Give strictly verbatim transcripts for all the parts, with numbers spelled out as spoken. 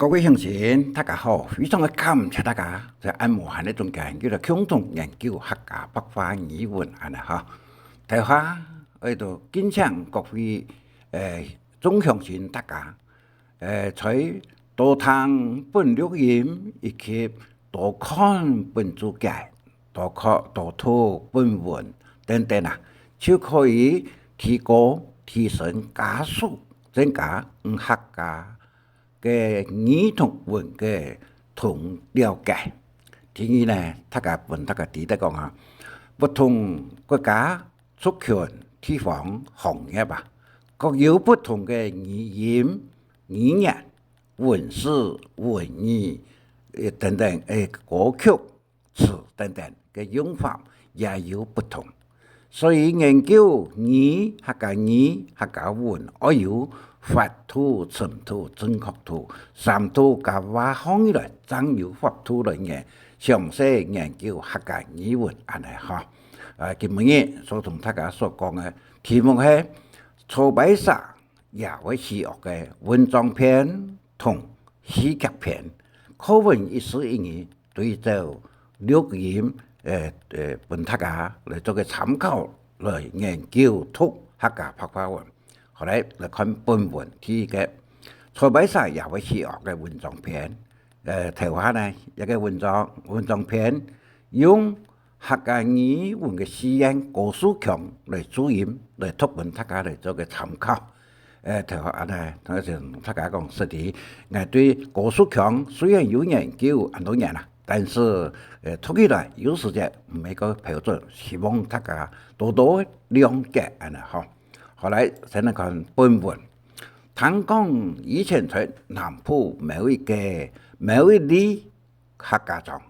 各位鄉親，大家好，非常个感謝大家在恁無閒个中間，又來共同研究客家白話語文恁呢哈。頭下，愛到敬請各位，呃，眾鄉親大家，呃，在多聽本錄音以及多看本註解，多看多讀本文等等啊，就可以提高、提升、加速、增加你客家 个語同文个通了解。第二呢，大家分大家知得講啊，不同國家、族群、地方、行業啊，各有不同个語音、語言、文字、文語，呃，等等，誒，歌曲、 詞等等个用法也有不同。所以研究語、客家語、客家文，愛有法度、程度、正確度，三度加畫項起來，正有法度來研，詳細研究客家語文恁呢哈。啊，今晡日所同大家所講个題目係草排蛇 也會起鱷个文章篇同戲劇篇，課文一字一語對照錄音，呃，呃，分大家來做个參考，來研究讀客家白話文。好來，來看本文第一个，草排蛇也會起鱷个文章篇。呃，頭下呢，一个文章，文章篇用 客家語文个四縣高樹腔來注音，來讀分大家來做个參考。呃，頭下恁呢，頭先大家講，實際，𠊎對高樹腔雖然有研究恁多年啦，但是，呃，讀起來有時節毋係个標準，希望大家多多諒解恁呢吼。好來，先來看本文。聽講以前在南部某一个，某一里客家庄，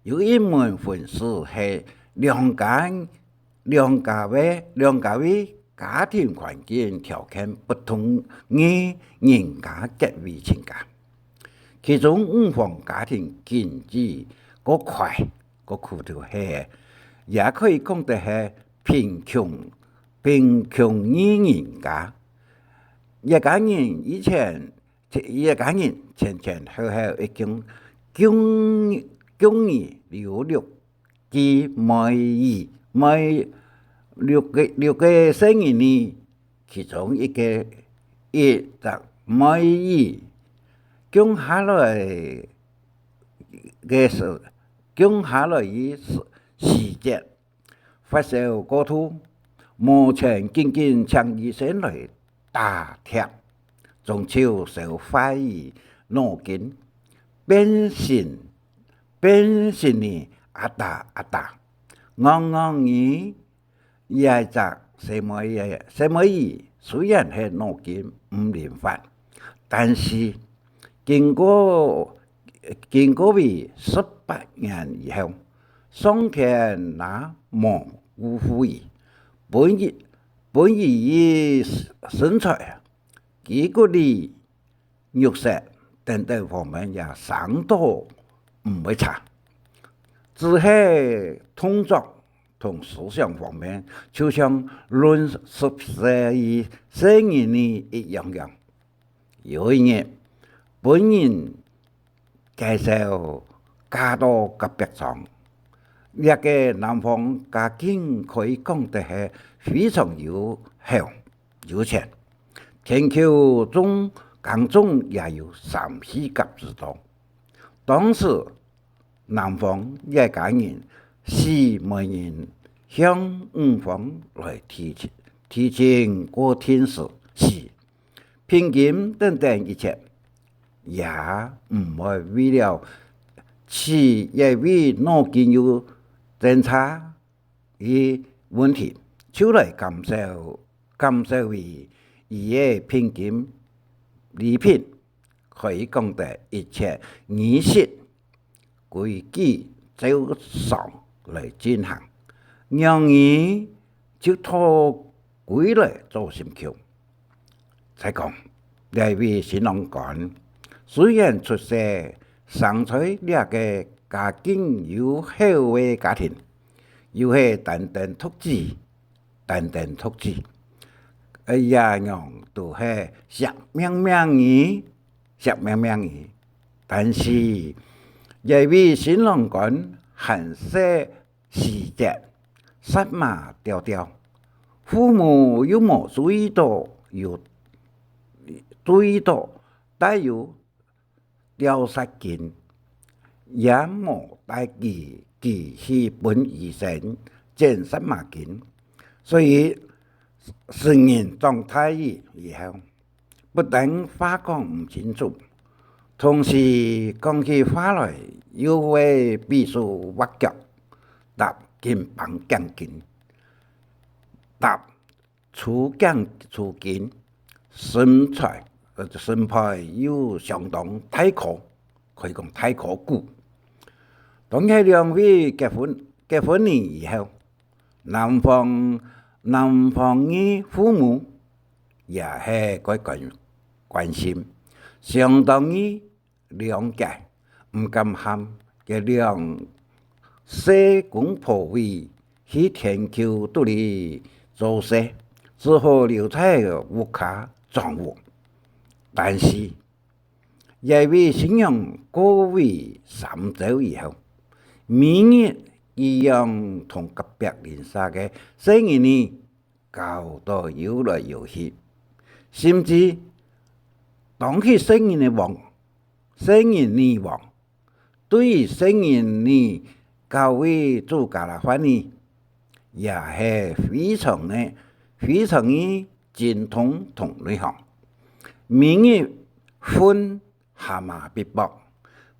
有一門婚事係兩家，兩家位，兩家位家庭環境條件不同个人家結為親家。其中女方家庭經濟較匱，較苦就係，也可以講得係貧窮，貧窮个人家。一家人以前 一家人前前後後一共降，降育了六个妹兒，妹，六个，六个細人仔，其中一个，一隻妹兒降下來个時，降下來个時，時節， 發燒過度，無錢緊緊請醫生來打貼，終究燒壞仔腦筋，變成，變成呢，啊打啊打，戇戇仔。這隻細妹仔，細妹仔雖然係腦筋毋靈活，但是 經過，經過為十八年以後，上天也無辜負佢，本佢，本佢个身材、肌骨力、肉色等等方面也生到毋會差。只係動作同思想方面，就像論十歲个細人仔一樣樣。 有一日，分人介紹嫁到隔壁庄。這个男方家境可以講得係非常有好、有錢，田坵種，耕種也有三四甲之多。當時，男方這家人係媒人向女方來提親，提親過定時，時， 聘金等等一切，也毋會為了這一位腦筋有爭差个問題，就來減少，減少佢个聘金禮品。可以講得一切儀式 規矩照常來進行，娘兒就討歸來做心臼。再講，這位新郎官雖然出世生在這个家境有好个家庭，又係單丁獨子， 單丁獨子，爺娘都係惜命命仔，惜命命佢。但是，這位新郎官還細時節，殺馬吊吊，父母又無注意到有，注意到帶有 吊殺巾，也無帶佢，佢去分醫生剪殺馬巾。所以，成人長大以後，不但話講毋清楚，同時講起話來又會比手畫腳，搭緊繃頸巾，搭 出鏡出鏡，身材，呃，身材又相當大箍，可以講大箍牯。當佢兩位結婚，結婚了以後，男方，男方个父母也係蓋關，關心，相當个 諒解，毋敢喊佢兩細公婆位去田坵肚裡做事，只好留在屋下掌屋。但是，這位新娘過位三朝以後，每日佢樣同隔壁鄰舍个細人仔 搞到游來游去，甚至當起細人仔王，細人仔王，對於細人仔搞位煮咖哩飯呢，也係非常个，非常个精通同內行。每日訓 蝦蟆必剝，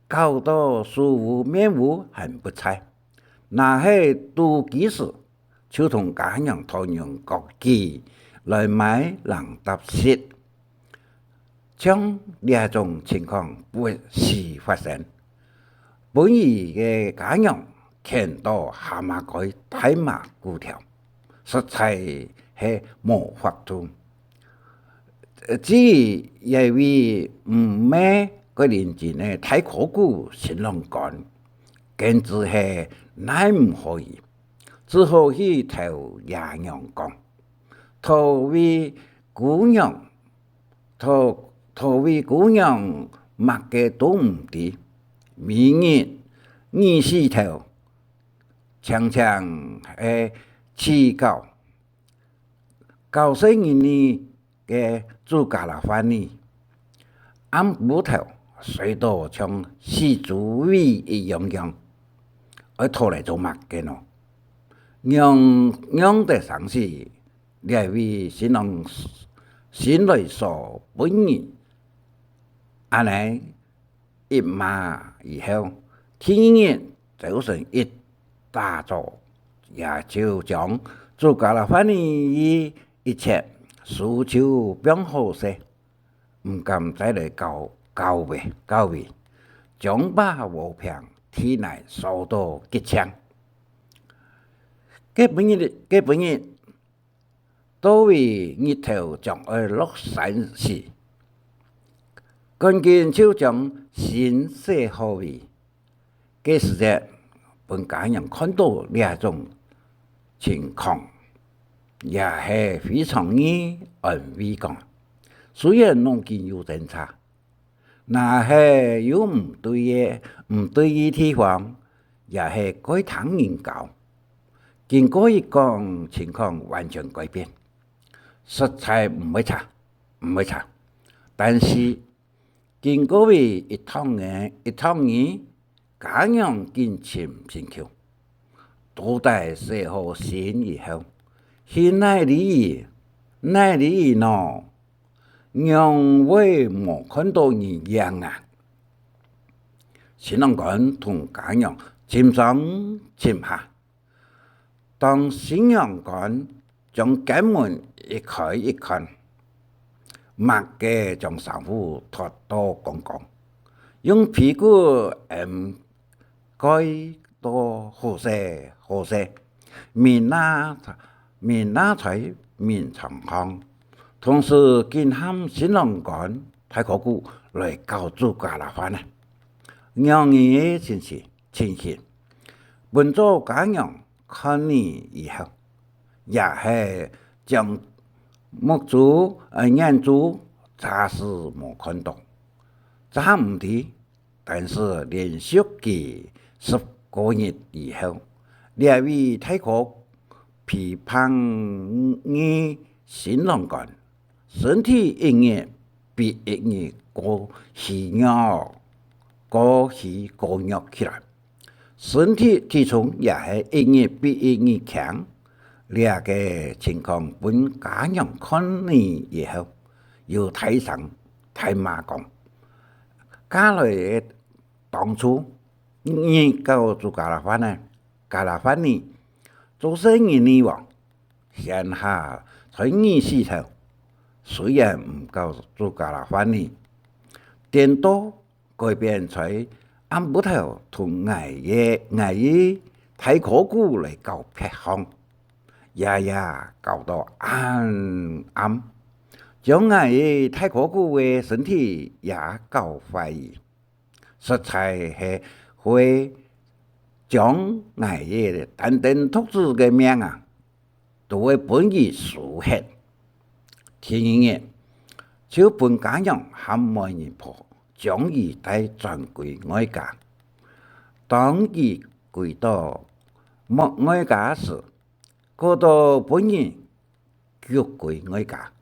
搞到手污面污還不在。若係肚飢時，就同家娘討銀角幾來買零嗒食。像這種情況不時發生，分佢个家娘譴到蝦蟆該大罵牯條，實在係無法度。 呃，至於這位毋係該鄰近个大箍牯新郎官，簡直係奈毋何佢，只好去投爺娘講：「討位姑娘，討，討位姑娘麼个都毋知，每日二四頭，淨淨係試搞，搞細人仔 个煮咖哩飯呢，暗晡頭睡到像死豬仔一樣樣，愛討來做麼个呢？」仰，仰得生死，這位新郎，新來所分人恁呢 一罵以後，第二日朝晨一打早，也就將煮咖哩飯个一切事就放好勢，毋敢再來搞，搞佢，搞佢，將把禾埤地泥掃到潔淨。該晡日，該晡日， 到位日頭將愛落山時，趕緊就將身洗好位。該時節，分家娘看到這種情況，也係非常个安慰講：「雖然攏緊有爭吵， 若係有毋對个，毋對个地方，也係該聽人教。」經過一講，情況完全改變，實在毋會差，毋會差。但是，經過佢一趟个，一趟个，家娘緊尋尋求，到底洗好身以後，去哪裡，哪裡呢？ 仰會無看到人影啊？新郎官同家娘尋上尋下，當新郎官將間門一開一看，麼个將衫褲脫到光光，用被骨掩 蓋到好勢好勢，面那，面那在眠床項，同時緊喊新郎官大哥牯來搞煮咖哩飯啊。仰仔个情形，情形，分做家娘看了以後，也係將目珠，呃，眼珠眨時無看到。詐毋知，但是連續佢十個月以後，這位大哥肥胖个新郎官，身體一日比一日過虛弱，過虛過弱起來。 身體體重也係一日比一日輕。這个情況分家娘看了以後，又大聲大罵講：「嫁來个當初，你教自家啦飯呢？家啦飯呢？做細人呢哦，現下在你死頭，雖然毋教自家啦飯呢，顛倒 改變在暗晡頭同𠊎个，𠊎个大哥牯來搞別項，夜夜搞到恁暗，將𠊎个大哥牯个身體也搞壞，實在係會將𠊎个單丁獨子个命啊， 都會分佢收忒。」第二日，就分家娘喊媒人婆將佢帶轉歸外家。當佢歸到外，外家時，過到分人逐歸外家，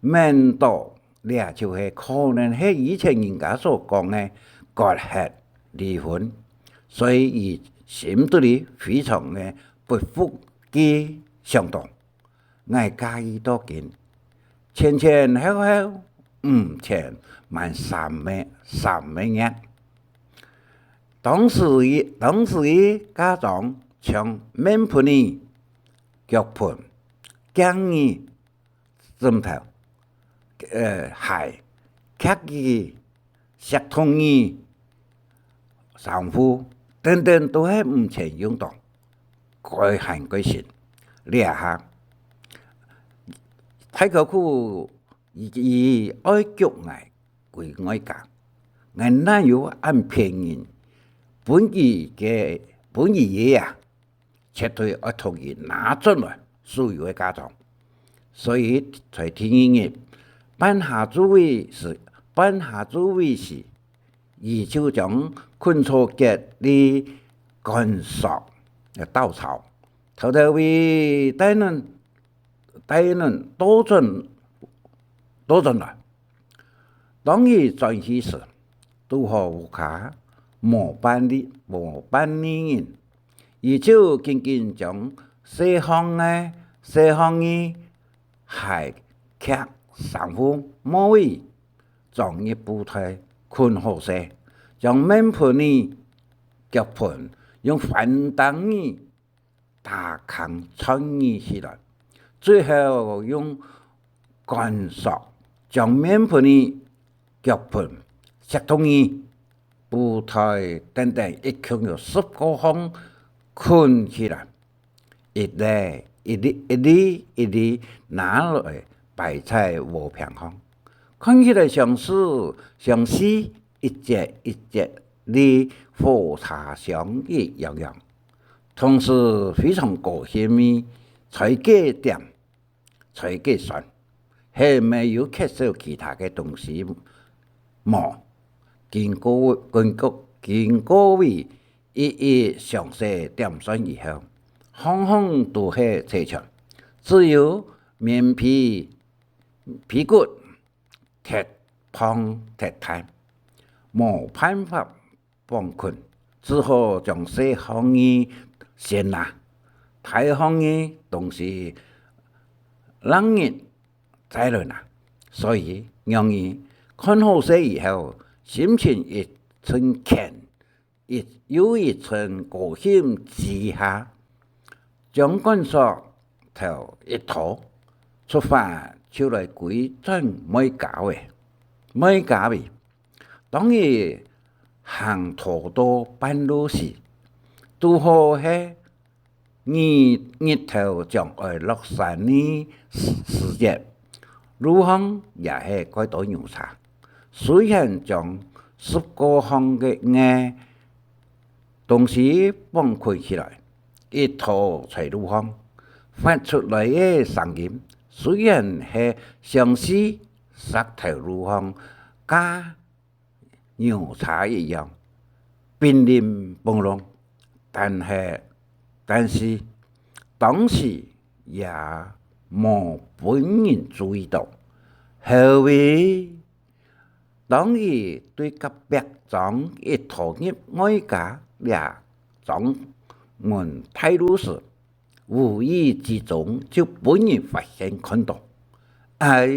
愐到這就係可能係以前人家所講个割褫離婚，所以佢心肚裡非常个不服氣，想到：「𠊎嫁佢到今，前前後後毋曾滿三個，三個月。」當時佢，當時佢嫁妝像面盆仔、腳盆、鏡仔、 枕頭、呃，鞋、屐仔、錫桶仔、衫褲等等都係毋曾用到，該還該新。這下，大哥牯佢愛逐𠊎歸外家，𠊎哪有恁便宜分佢个，分佢个啊？ 絕對愛同佢拿轉來所有个嫁妝。所以在第二日，半下晝位時，半下晝位時，佢就將捆草結个乾索，稻草，偷偷仔帶等，帶等倒轉，倒轉來。 當佢轉去時，堵好屋下無半个，無半个人，佢就緊緊將細項个，細項仔、鞋、屐、衫褲、帽仔裝入布袋，捆好勢，將面盆仔、腳盆用番釘仔 打空串仔起來，最後用乾索將面盆仔、腳盆、錫桶仔、布袋等等一共有十過項捆起來，一粒一粒，一粒一粒拿來擺在禾坪項，看起來像是，像是一節一節个火柴箱仔樣樣。 同時非常高興个在該點，在該算，係無有缺少其他个東西無？經過，經過，經過位一一詳細點算以後，項項都係齊全，只有棉被、被骨 忒磅忒大，無辦法放捆，只好將細項仔先拿，大項个東西另日再來拿。所以，娘仔看好勢以後，心情一陣輕， 一，又一陣高興之下，將管索頭一拖，出發就來歸轉妹家仔，妹家仔。當佢行拖到半路時，堵好係日，日頭將愛落山个時，時節，路項也係蓋多牛車。雖然將十過項个，个東西綁捆起來，一拖在路項，發出來个聲音，雖然係像係石頭路項架牛車一樣，乒鈴乓啷。但係，但是，當時也無分人注意到，後尾，當佢對隔壁莊一拖入外家這莊門大路時，無意之中就分人發現看到。哎，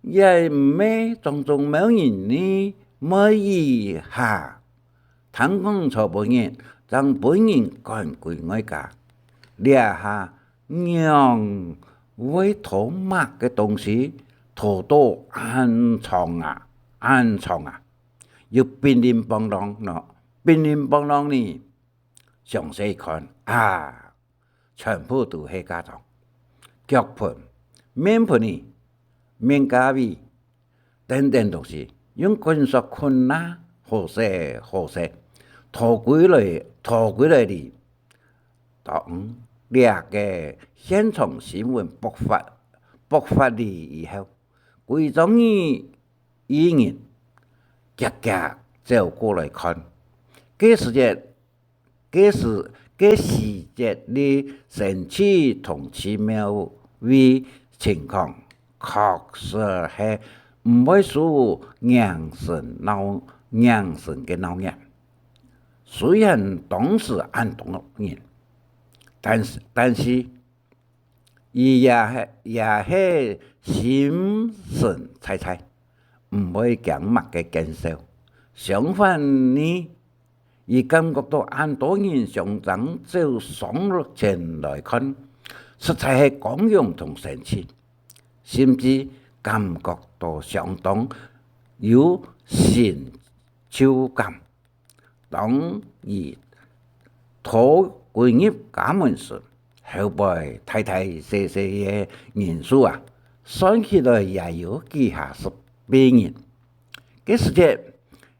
也毋係莊中無人呢，妹仔哈，聽講昨晡日正分人趕歸外家，這下仰會拖麼个東西拖到恁長啊，恁長啊，又乒鈴乓啷咯，乒鈴乓啷呢？詳細看啊， 全部都係嫁妝。腳盆、面盆仔、面架位等等東西，用金屬捆啊，好勢好勢，拖歸來，拖歸來哩。當這个現場新聞爆發，爆發哩以後，歸莊人一人遽遽走過來看。該時節， 該時，該時節哩神奇同奇妙个情況，確實係毋會輸迎神鬧，迎神个鬧熱。雖然當時恁多人，但是，但是， 佢也係，也係心神在在，毋會驚麼个見笑。相反呢，佢感覺到恁多人相爭走上前來看，實在係光榮同神奇，甚至感覺到相當有成就感。 當佢拖歸入家門時，後背大大細細个人數啊，算起來也有幾下十个人。該時節，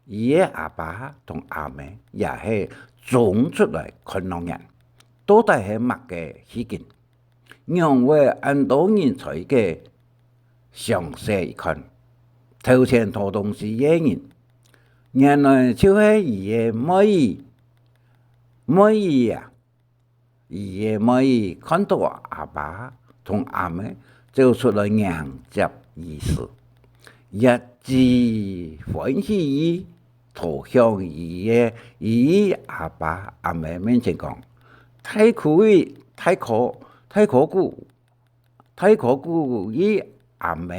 佢个阿爸同阿姆也係衝出來看鬧熱，到底係麼个事情？ 仰會恁多人在該詳細一看，頭前拖東西个人，原來就係佢个妹仔。妹仔啊，佢个妹仔看到阿爸同阿姆走出來迎接佢時，一直歡喜佢，逃向佢个，佢阿爸阿姆面前講：「大哥仔，大哥，大哥牯， 大哥牯佢阿姆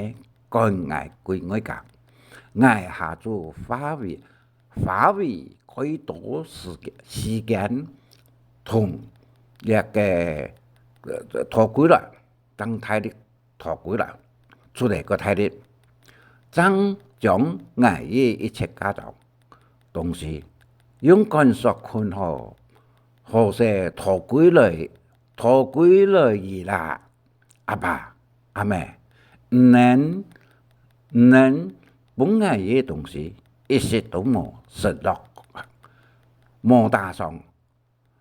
趕𠊎歸外家，𠊎下晝花費，花費蓋多時間，時間同這个，呃，拖歸來，當大力拖歸來，出來个大力，正將𠊎个一切嫁妝東西用稈坼捆好，好勢拖歸來，拖歸來哩啦。」 「阿爸，阿姆，你等，你等分𠊎个東西，一息都無失落，無打爽，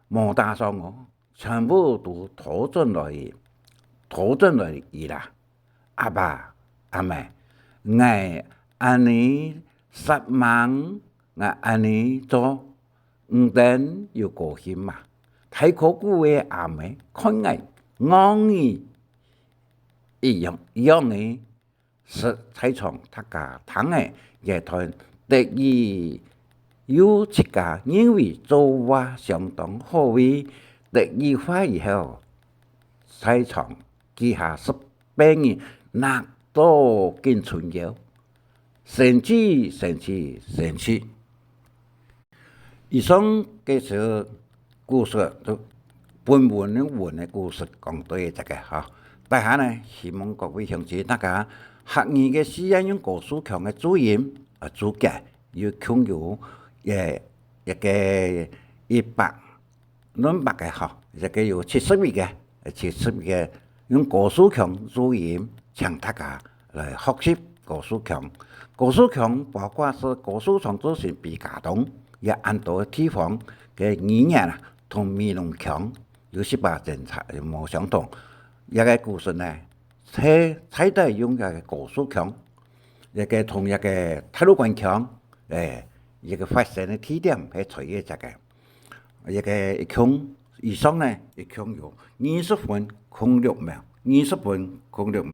無打爽哦，全部都拖轉來，拖轉來哩啦。阿爸，阿姆，𠊎恁呢煞猛，𠊎恁呢做，你等有高興無？」大哥牯个阿姆看𠊎戇仔一樣，一樣个，實在場大家聽了這段得意又自家認為做話相當好个得意話以後，在場幾下十个人納到緊伸腰，生趣，生趣，生趣。 以上个就故事，就本文个文个故事講到這个哈。大家呢，希望各位鄉親大家客語个字眼用高樹腔个注音，啊，注解，有共有，也，一个一百，兩百个哈，一个有七十一个，七十一个用高樹腔注音，請大家 來學習高樹腔。高樹腔包括係高樹長治城北佳冬，也恁多地方个語言啊，同美濃腔有息把精差，無相同。這个故事呢，在，在在用這个高樹腔，這个同這个大路關腔，欸，這个發生个地點係在這隻个，這个一共以上呢，一共有二十分空六秒，二十分空六秒。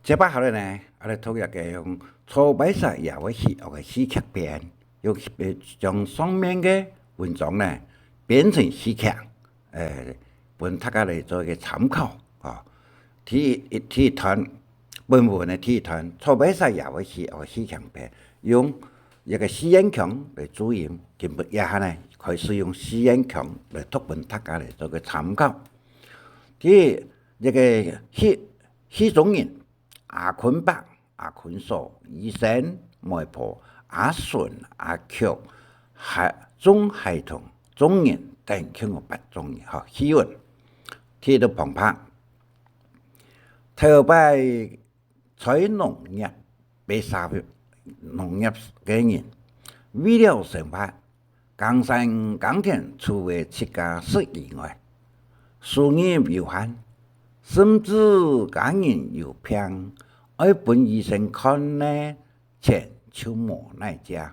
接下來呢，𠊎來讀這个用草拜蛇爺會起屋个戲劇篇，用，呃，將上面个文章呢變成戲劇。 呃，分大家來做一个參考啊。第一，第一段，本文个第一段，草拜蛇爺會起屋个戲劇篇，用一个四縣腔來注音，今晡日下呢，開始用四縣腔來讀分大家來做个參考。第一，這个戲，戲中人，阿坤伯、阿坤嫂、醫生、媒婆、阿順、阿曲、孩，眾孩童、眾人等共有八種人，吼，戲文。第一个旁白，頭擺在農業个社會，農業个人，為了生活， 耕山耕田除了自家食以外，收入有限，甚至家人有病，愛分醫生看呢，錢就無哪借。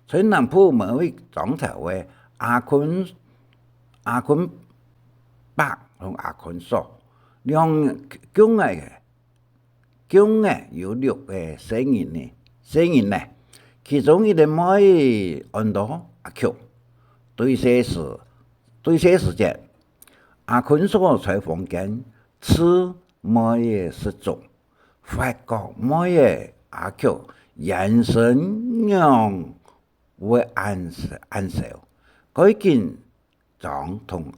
在南部某一庄頭个阿坤，阿坤伯同阿坤嫂，兩，共下个 共下有六个細人呢，細人呢，其中一个妹仔安到阿曲。對細時，對細時節，阿坤嫂在房間試妹仔食粥，發覺妹仔阿曲眼神仰會恁，恁愁，趕緊 張同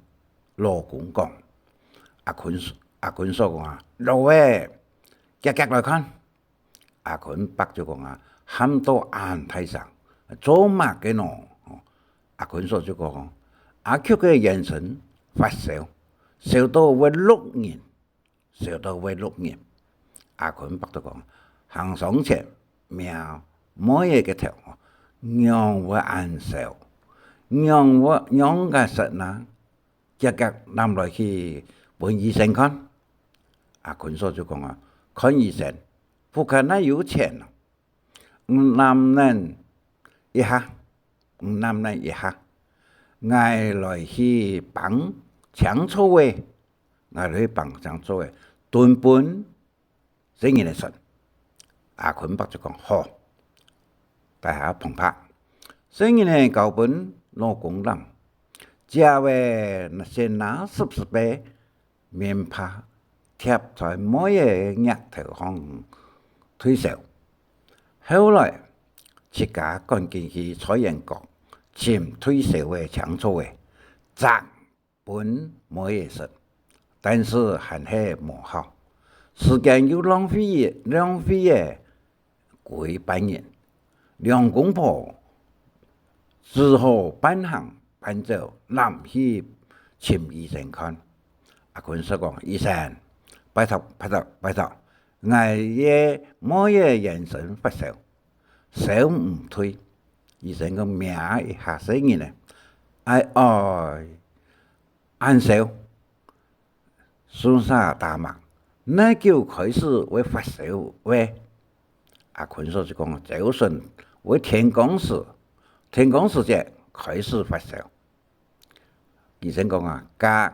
老公講。阿坤，阿坤嫂講啊：「老仔，遽遽來看！」阿坤伯就講啊，喊到恁大聲：「做麼个喏？」阿坤嫂就講：「阿曲个眼神發燒，燒到會熝人。」 燒到會熝人。阿坤伯就講：「行上前摸妹仔个頭，仰會恁燒？仰會仰个煞呢？遽遽揇來去分醫生看。」阿坤嫂就講啊：「看醫生，屋下哪有錢啊？你揇等一下，你揇等一下，𠊎來去挷青草仔。」 𠊎來去挷青草仔，燉分細人仔食。阿坤伯就講：「好。」大家旁白，細人仔交分老公揇，姐仔先拿濕濕个棉帕貼在妹仔額頭項退燒，後來自家趕緊去菜園角尋退燒个青草仔，摘 分妹仔食，但是還係無效，時間又浪費，浪費了歸半日。兩公婆只好半行半走，揇去尋醫生看。阿坤嫂講：「醫生，拜託，拜託，拜託，𠊎个妹仔眼神發燒，燒毋退。」醫生講：「摸一下細人仔。」「哎哎，恁燒！」順續打脈，「哪久開始會發燒咧？」阿坤嫂就講：「朝晨會天光時，天光時節開始發燒。」醫生講啊：「該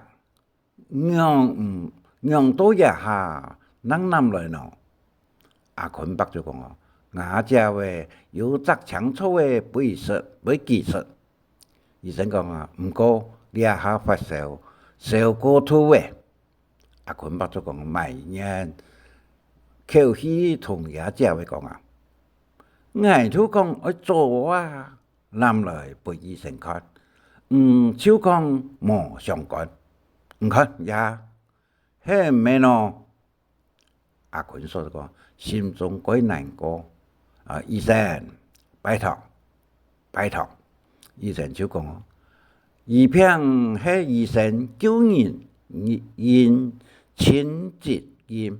仰毋，仰到這下正揇來呢？」阿坤伯就講哦：「吾姐仔有摘青草仔分佢食，分佢食。」醫生講啊：「毋過這下發燒，燒過度咧。」阿坤伯就講埋怨，口氣同厥姐仔講啊：「𠊎就講愛早啊揇來分醫生看，你就講無相干。你看這，係毋係呢？」阿坤嫂就講，心中蓋難過。「啊，醫生，拜託，拜託。」醫生就講：「醫病係醫生救人，人盡責任。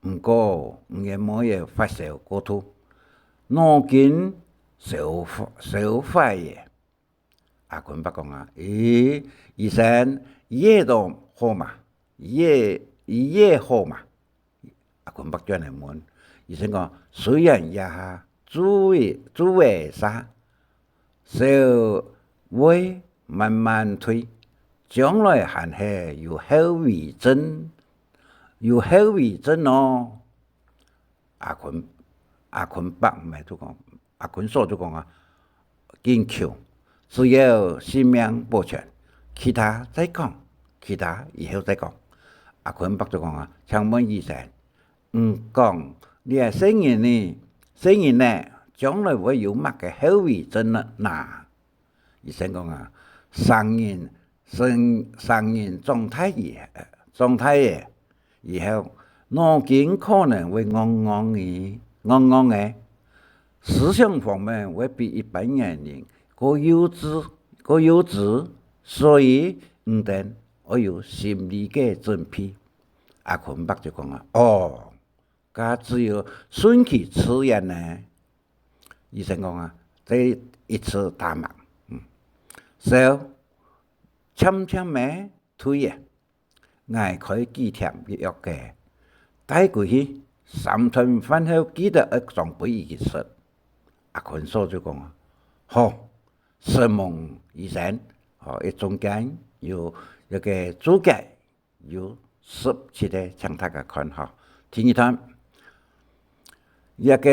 毋過，你个妹仔發燒過度，腦筋燒，燒壞咧。」 阿坤伯講啊：「咦，醫生，醫仔都好嘛？醫仔，醫仔好嘛？」阿坤伯轉來問：醫生講，雖然這下注意，注意下，燒會慢慢退，將來還係有後遺症，有後遺症哦。阿坤，阿坤伯毋係就講，阿坤嫂就講啊，緊求，只要性命保全，其他再講，其他以後再講。阿坤伯就講啊，請問醫生， 毋講，這細人呢，細人呢，將來會有麼个後遺症呢？醫生講啊，生人，生，生人長大以，長大了以後，腦筋可能會戇戇个，戇戇个，思想方面會比一般年人過幼稚，過幼稚，所以你等愛有心理个準備。阿坤伯就講啊，哦， 該只有順其自然呢。醫生講啊，這一次打脈，嗯，燒，漸漸仔退了，𠊎開幾帖藥仔，帶歸去，三頓飯後記得愛裝分佢食。阿坤嫂就講啊，好，承蒙醫生，好，這中間有一個註解， 有十七个，請大家看哈。第二段，一個，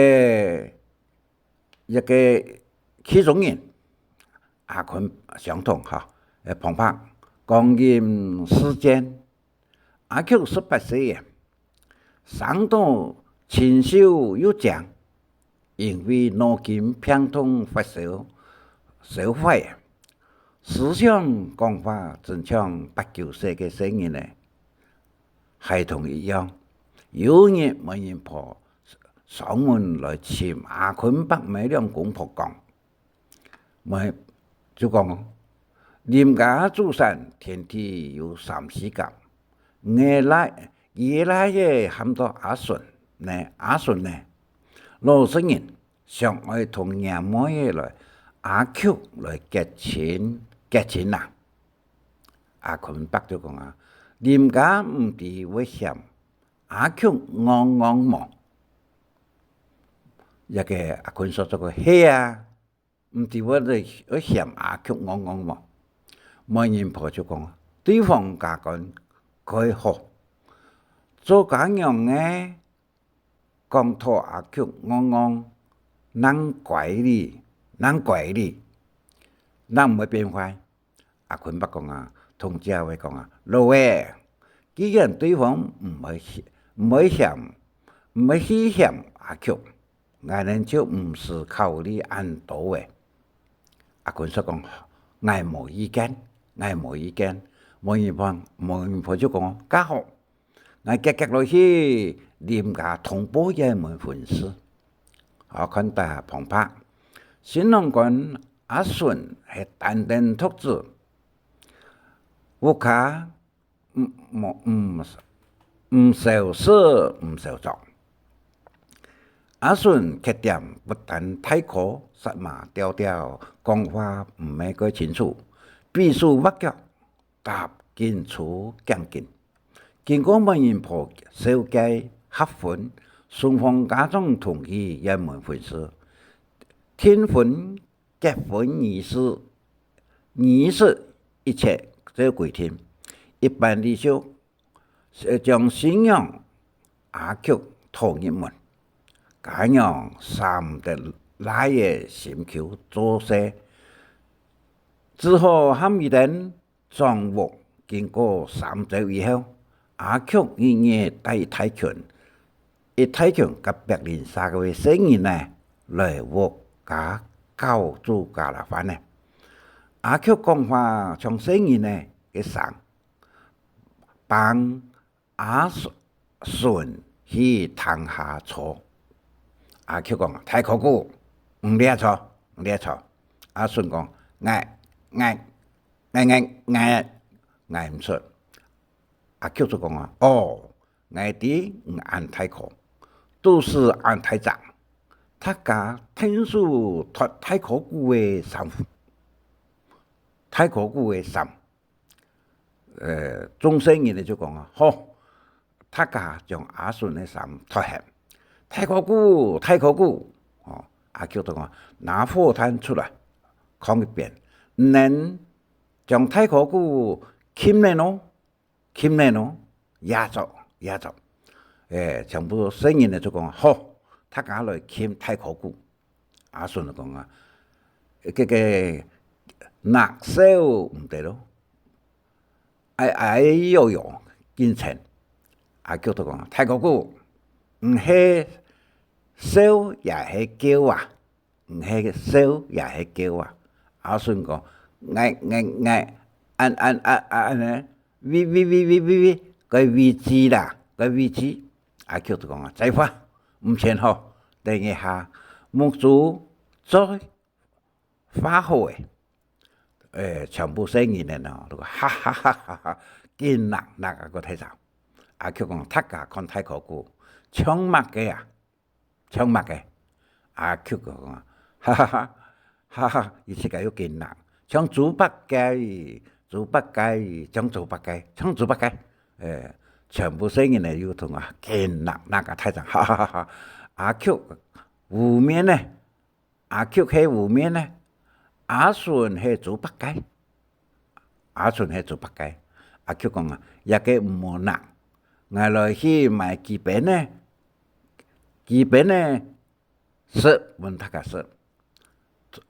一個曲中人，阿坤相同哈，誒，旁白，光陰似箭，阿曲十八歲啊，生到清秀又靚， 因為腦筋病痛發燒，燒壞，思想講話真像八九歲个細人仔，孩童一樣。有日媒人婆上門來尋阿坤伯姆兩公婆講，媒，就講，林家祖山天地有三四甲，𠊎倈，佢倈仔喊到阿順呢，阿順呢，老實人， 想愛同若妹仔來，阿曲來結親，結親啊。阿坤伯就講啊，林家毋知會嫌阿曲戇戇無？這個阿坤嫂就講，係啊，毋知會，會嫌阿曲戇戇無？媒人婆就講，對方家官蓋好，做家娘个 講討阿曲戇戇，恁乖哩，恁乖哩，恁毋會變壞。阿坤伯講啊，同姐會講啊，老仔，既然對方毋會嫌，毋會嫌，毋會去嫌阿曲，𠊎等就毋使考慮恁多仔。阿坤嫂講，𠊎無意見，𠊎無意見。媒人婆，媒人婆就講，較好， 𠊎遽遽來去林家通報這門婚事。好，看大家旁白，新郎官阿順係單丁獨子，屋下毋，無，毋，毋愁食毋愁著。阿順缺點不但大箍，舌嫲刁刁，講話毋係蓋清楚，比手畫腳， 踏緊出頸根。經過媒人婆紹介合婚，雙方家長同意這門婚事。訂婚、結婚儀式，儀式一切照規定。一般禮俗，將新娘阿曲討入門。家娘捨毋得倈仔心臼做事，只好喊佢等 轉屋。經過三朝以後，阿曲日日帶一大群，一大群隔壁鄰舍个細人仔來屋下搞煮家啦飯仔。阿曲講話像細人仔个聲，幫 阿順，順去廳下坐。阿曲講：「大哥哥，你這坐，你這坐。」阿順講：「𠊎，𠊎，𠊎，𠊎，𠊎，𠊎毋出。」阿曲就講啊：「哦，𠊎知你恁大箍，肚屎恁大隻，大家𢯭手脫大哥哥个衫褲，大哥哥个衫。」 呃，眾細人仔就講啊：「好！」大家將阿順个衫脫忒，大哥牯，大哥牯！」哦，阿菊就講：「拿火炭出來，囥一邊，你等將大哥牯撳等哦，撳等哦，壓著，壓著。」誒，全部細人仔就講：「好，大家來撳大哥牯。」阿順就講啊：「這个拿簫毋得咯，愛，愛用用緊撐。」阿菊就講：「大哥牯，你係簫也係絚啊？你係簫也係絚啊？」阿順講：「𠊎，𠊎，𠊎，恁，恁，恁，恁，恁呢，喂，喂，喂，喂，喂，喂，該位置啦，該位置。」阿菊就講啊：「再畫，毋算好，等一下目珠再畫好誒。」誒，全部細人仔呢，都哈哈哈哈哈，緊搦搦啊个大聲。阿菊講：「大家看大哥牯，像麼个啊？像麼个？」阿菊講啊：「哈哈哈，哈哈，佢自家又緊搦，像豬八戒，豬八戒，像豬八戒，像豬八戒。」誒，全部細人仔又同啊緊搦搦啊大聲，哈哈哈哈。阿菊烏面呢，阿菊係烏面呢，阿順係豬八戒。阿順係豬八戒。阿菊講啊：「這个毋好搦，𠊎來去買幾本呢，幾本呢食分大家食。」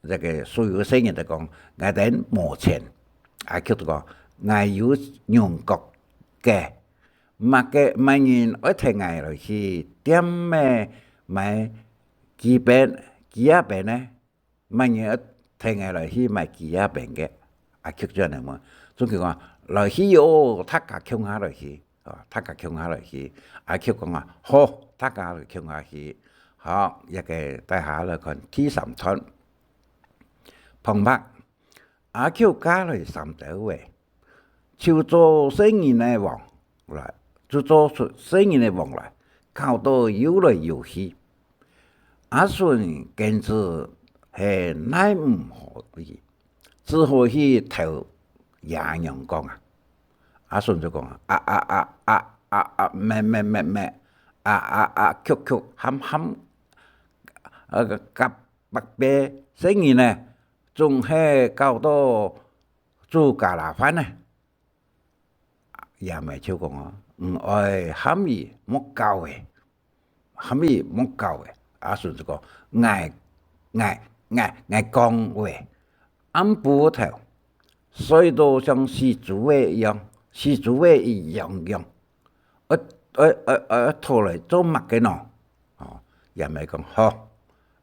這个所有細人仔講：「𠊎等無錢。」阿菊就講：「𠊎有銀角个，麼个，麼人愛𢯭𠊎來去店仔買幾本，幾啊本呢？ 麼人愛𢯭𠊎來去買幾啊本个？」阿菊轉來問。總共講：「來去哦，大家共下來去，哦，大家共下來去。」阿菊講啊：「好，大家來共下去。」好，這个大家來看第三段。旁白：阿菊嫁來三朝仔， 就做細人仔王來，就做出細人仔王來，搞到遊來遊去。阿順簡直係奈毋何佢，只好去投爺娘講啊。阿順就講啊：「啊啊啊啊啊啊，咩咩咩咩，啊啊啊，曲曲喊喊，啊，甲白白細人仔，總係搞到煮咖哩飯呢。」 爺姆就講啊：「毋愛喊佢莫搞誒，喊佢莫搞誒。」阿順就講：「𠊎，𠊎，𠊎，𠊎講話，暗晡頭睡到像死豬仔一樣，死豬仔一樣樣，愛，愛，愛，愛討來做麼个呢？」哦，爺姆講：「好，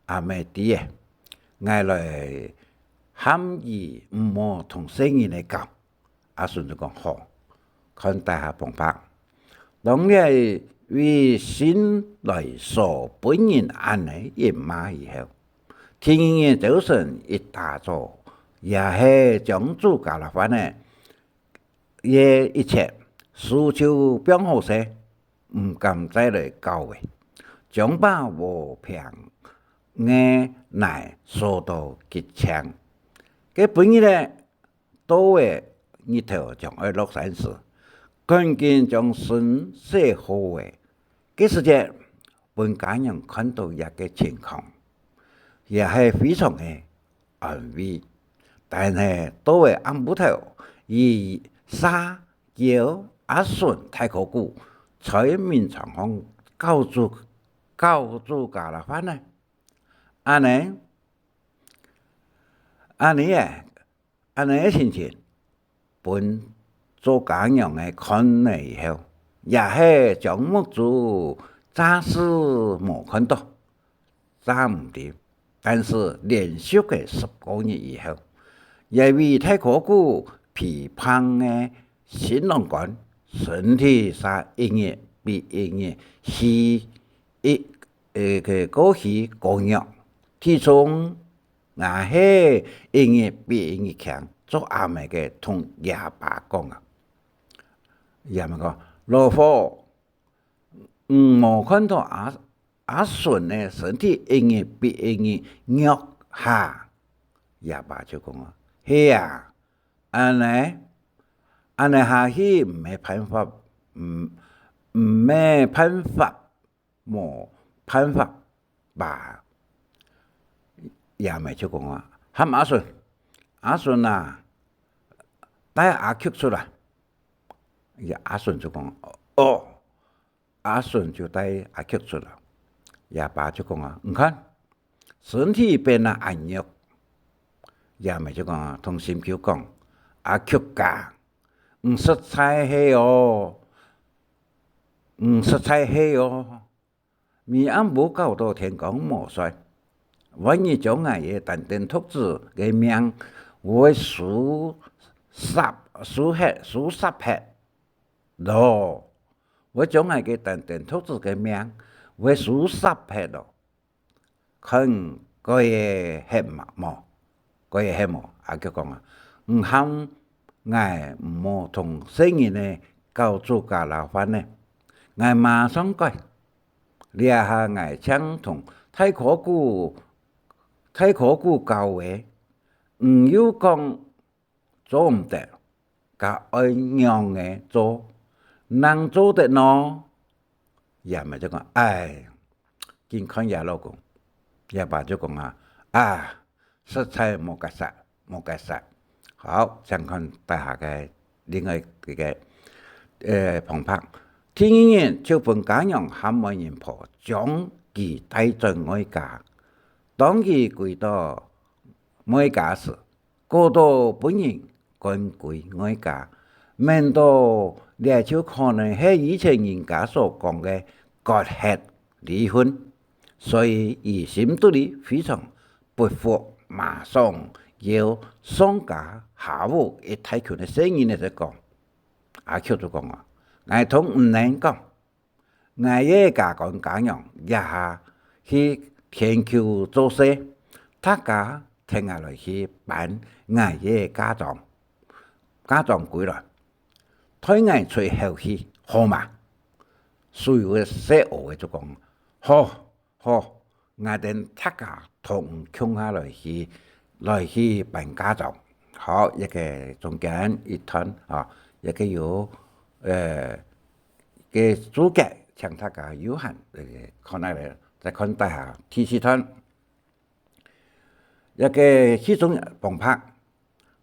阿姆知誒，𠊎來喊佢毋好同細人仔搞。」 阿順就講：「好。」看大下旁白。當這位新來所分人恁呢一罵以後，第二日朝晨一打早，爺係將煮咖哩飯仔，這一切事就放好勢，毋敢再來搞誒，將把和平个泥掃到極淨。該晡日呢， 到誒日頭將愛落山時，趕緊將身洗好誒。該時節，分家娘看到這个情況，也係非常个安慰。但係到誒暗晡頭，佢嗄叫阿順大哥牯在眠床項搞煮，搞煮咖哩飯呢。恁呢，恁呢誒， 恁呢个情形，分做家娘个看了以後，也係將目珠詐死無看到，詐毋知。但是連續个十個日以後，這位大哥牯肥胖个新郎官，身體嗄一日比一日虛一，呃，个過虛過弱，體重 也係一日比一日輕，做阿姆个同爺爸講啊。爺姆講：「老伙，你無看到阿，阿順个身體一日比一日弱哈？」爺爸就講啊：「係啊，恁呢，恁呢下去毋係辦法，毋，毋係辦法， 無辦法吧？」爺姆就講啊：「喊阿順，阿順啊，帶阿菊出來。」阿順就講：「哦。」阿順就帶阿菊出來。爺爸就講啊：「你看，身體變啊恁弱。」爺姆就講啊，同心臼講：「阿菊啊，你實在係哦，你實在係哦，暗晡搞到天光無睡，萬一將𠊎个單丁獨子个命會輸煞，輸忒，輸煞忒囉，會將𠊎个單丁獨子个命會輸煞忒囉。看過會歇無？過會歇無？」阿菊講啊：「你喊𠊎毋好同細人仔搞自家摎飯呢，𠊎馬上改。這下𠊎正同大哥牯，大哥牯交會，你又講做毋得，該愛仰仔做，正做得呢？」爺姆就講：「唉，緊看爺老公。」爺爸就講啊：「啊，實在無結煞，無結煞。」好，請看底下个另外一个，呃，旁白。第二日就分家娘喊媒人婆將佢帶轉外家。當佢歸到外家時， 過到分人趕歸外家，免到這就可能係以前人家所講个割衲離婚，所以佢心肚裡非常不服，馬上邀上家下屋一大群个細人仔就講，阿菊就講啊：「𠊎同你等講， 𠊎个家官家娘這下去田坵做事，大家跈𠊎來去搬𠊎个嫁妝，嫁妝歸來，代𠊎出口氣，好嗎？」所有个細阿仔就講：「好，好，𠊎等大家同共下來去，來去搬嫁妝。」好，這个中間一段啊，這个有，呃， 个註解，請大家有閒，呃，看下來，再看底下第四段。這个戲中旁白，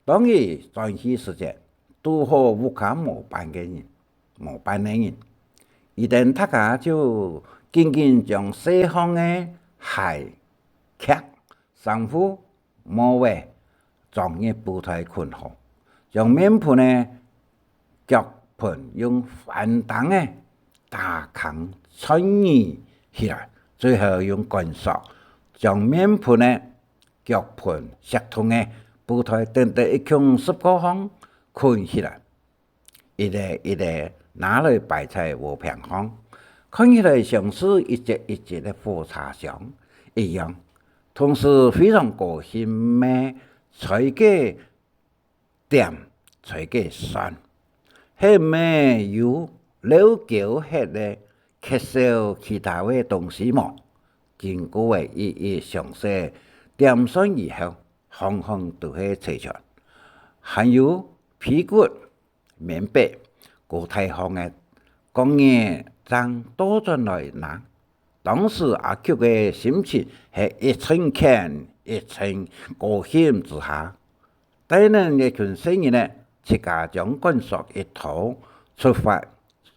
當佢轉去時節，堵好屋下無伴个人，無伴个人，佢等大家就緊緊將細項个鞋、屐、衫褲、 帽仔，裝入布袋捆好，將面盆仔、腳盆用番釘仔打空串仔起來，最後用稈索將面盆仔、腳盆、錫桶仔、布袋等等一共十個項捆起來。 一個一個拿來擺在禾坪項，看起來像係一節一節个火車廂一樣。同時非常高興个揣个點，揣个算，係毋係有漏噭忒个，缺少其他个東西無？經過个一一詳細點算以後，項項都係齊全，還有被骨、 棉被、高大項个，過日正倒轉來拿。當時阿菊个心情係一陣譴一陣高興之下，帶等這群細人仔，自家將稈索一拖，出發，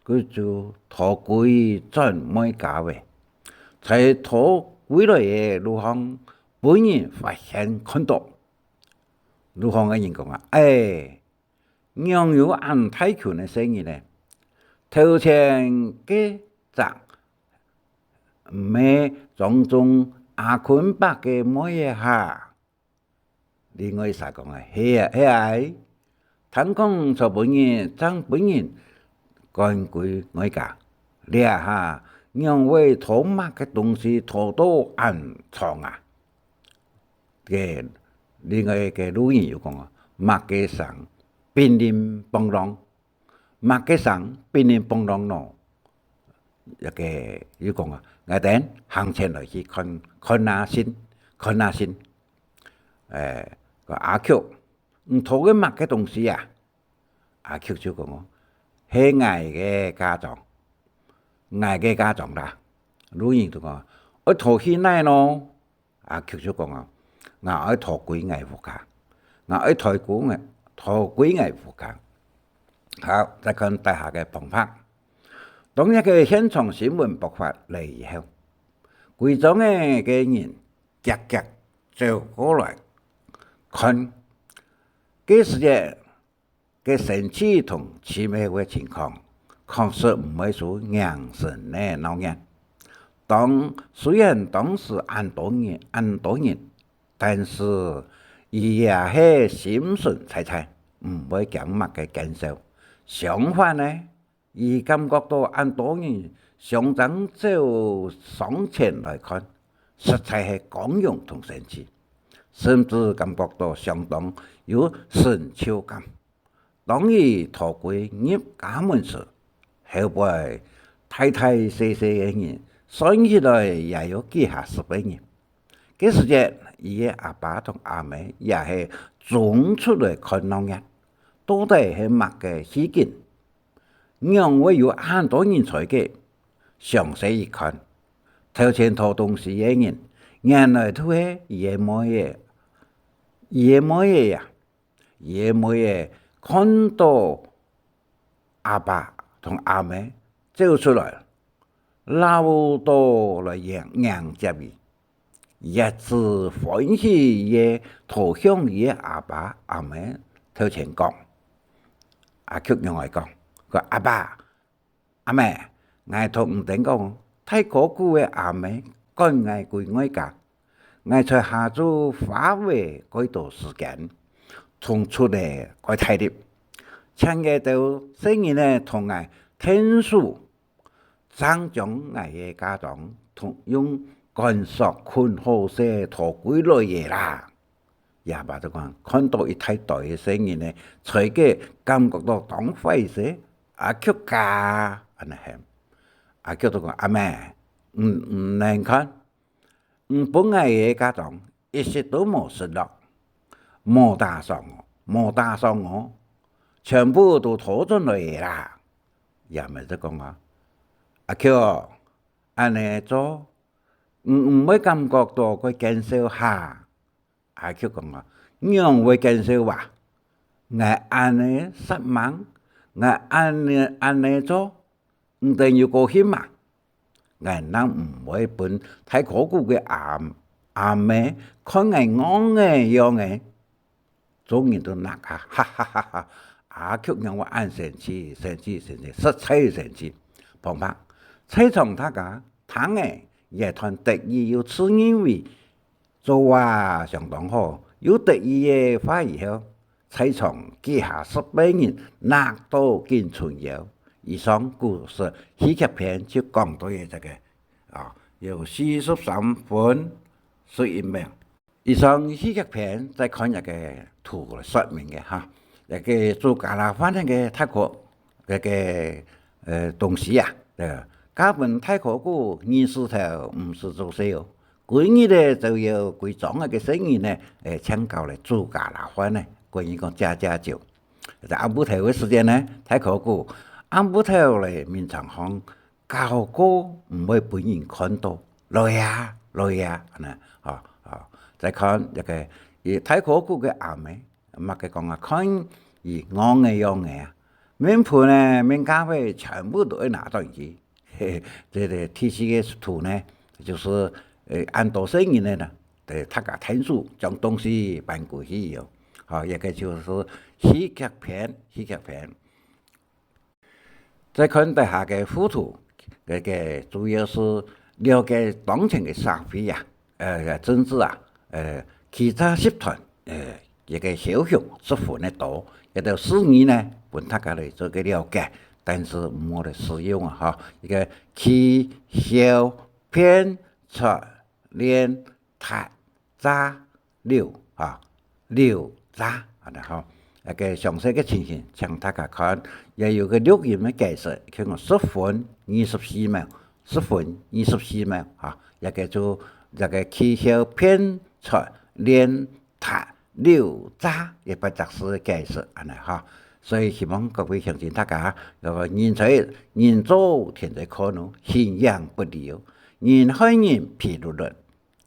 佢就逃歸轉妹家了。在逃歸來个路項，分人發現看著。路項个人講啊：「哎， 仰有恁大群个細人呢？頭前該隻毋係莊中阿坤伯个妹仔哈？」另外儕講啊：「係啊，係啊，聽講昨晡日正分人趕歸外家，這下仰會討麼个東西討到恁長啊？」 个另外个路人又講啊：「麼个聲乒鈴乓啷？麼个聲乒鈴乓啷咯？」這个又講啊：「𠊎等行前來去看，看啊先，看啊先。」哎，講：「阿菊，你討个麼个東西啊？」阿菊就講哦：「係𠊎个嫁妝，𠊎个嫁妝啦。」路人就講：「愛逃去哪咯？」阿菊就講啊：「𠊎愛逃歸𠊎屋下，𠊎愛逃歸𠊎，逃歸𠊎屋下。」好，再看底下个旁白。當這个現場新聞爆發了以後，歸莊个个人遽遽走過來看，該時節个生趣同趣味个情況，確實毋會輸迎神个鬧熱。當，雖然當時恁多人，恁多人，但是佢也係心神在在，毋會驚麼个見笑。相反呢，佢感覺到恁多人相爭走上前來看，實在係光榮同生趣，甚至感覺到相當有成就感。當佢逃歸入家門時，後背大大細細个人算起來也有幾下十个人。該時節，佢个阿爸同阿姆也係衝出來看鬧熱，到底係麼个事情？仰會有恁多人在該？詳細一看，頭前討東西个人，原來就係佢个妹仔，佢个妹仔啊！佢个妹仔看到阿爸同阿姆走出來， 摎到來迎，迎接佢，一直歡喜个逃向佢个阿爸阿姆頭前講。阿菊仰仔講：「講阿爸、阿姆，𠊎同你等講，大哥牯个阿姆趕𠊎歸外家，𠊎在下晝花卉蓋多時間，同出仔蓋大力，請該兜細人仔同𠊎𢯭手， 正將𠊎个嫁妝同用管索捆好勢討歸來仔啦。」佢阿爸就講，看到一大堆个細人仔在該感覺到當壞勢，阿菊啊，恁呢喊。阿菊就講：「阿姆，你，你等看，你分𠊎个嫁妝一息都無失落，無打爽哦，無打爽哦，全部都討轉來仔啦。」佢阿姆就講啊：「阿菊，恁呢做，你毋會感覺到蓋見笑哈？」阿菊講啊：「仰會見笑啊？𠊎恁呢煞猛，𠊎恁呢，恁呢做，你等有高興嘛？𠊎正毋會分大哥牯个阿，阿姆看𠊎戇个樣仔。」 眾人都納啊，哈哈哈哈！阿菊仰會恁生趣，生趣，生趣，實在生趣。旁白，在場大家聽仔這段得意又自認為做啊相當好，又得意个話以後，在場幾下十个人納到緊伸腰。以上故事戲劇篇就講到這个，啊，有四十三分十一秒。 以上戲劇篇再看一个圖來說明个哈，一个煮咖哩飯个大哥，該个，呃，東西啊，呃，嫁分大哥牯二十頭毋使做事哦，歸日仔就有歸莊个細人仔，呃，請教來煮咖哩飯呢，歸日講借借酒。在暗晡頭个時間呢，大哥牯暗晡頭來眠床項 搞過毋會分人看到，來啊，來啊，恁呢，吼，吼。再看這个，佢大哥牯个阿姆，麼个講啊，看佢戇个樣仔啊，面盆仔、面架仔全部都愛拿轉去。嘿，這个第四个圖呢，就係，呃，恁多細人仔呢，呃，大家𢯭手將東西搬歸去哦。吼，這个就係戲劇篇，戲劇篇。 再看底下个附圖，該个主要係了解當前个社會啊，呃，政治啊，呃，欺詐集團，呃，這个梟雄十分个多，這兜術語呢，分大家來做个了解，但是毋好來使用啊，吼。這个欺、梟、騙、撮、連、 踢、詐、溜，哈，溜、詐，恁呢吼。該个詳細个情形，請大家看，也有个錄音个解釋，佢講十分二十四秒，十分二十四秒，哈，這个就，這个欺、梟、騙、撮、連、踢、溜、詐，這八隻字个解釋，恁呢吼。所以希望各位鄉親大家，這个人在，人做天在看哦，形影不離哦。人害人皮碌碌，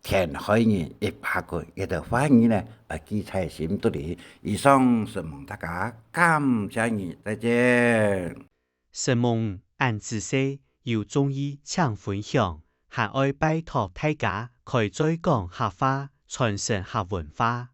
天害人一把棍，這兜話語呢，愛記在心肚裡。以上承蒙大家，感謝你，再見。承蒙恁仔細，有中意請分享，還愛拜託大家開嘴講客話，傳承客文化。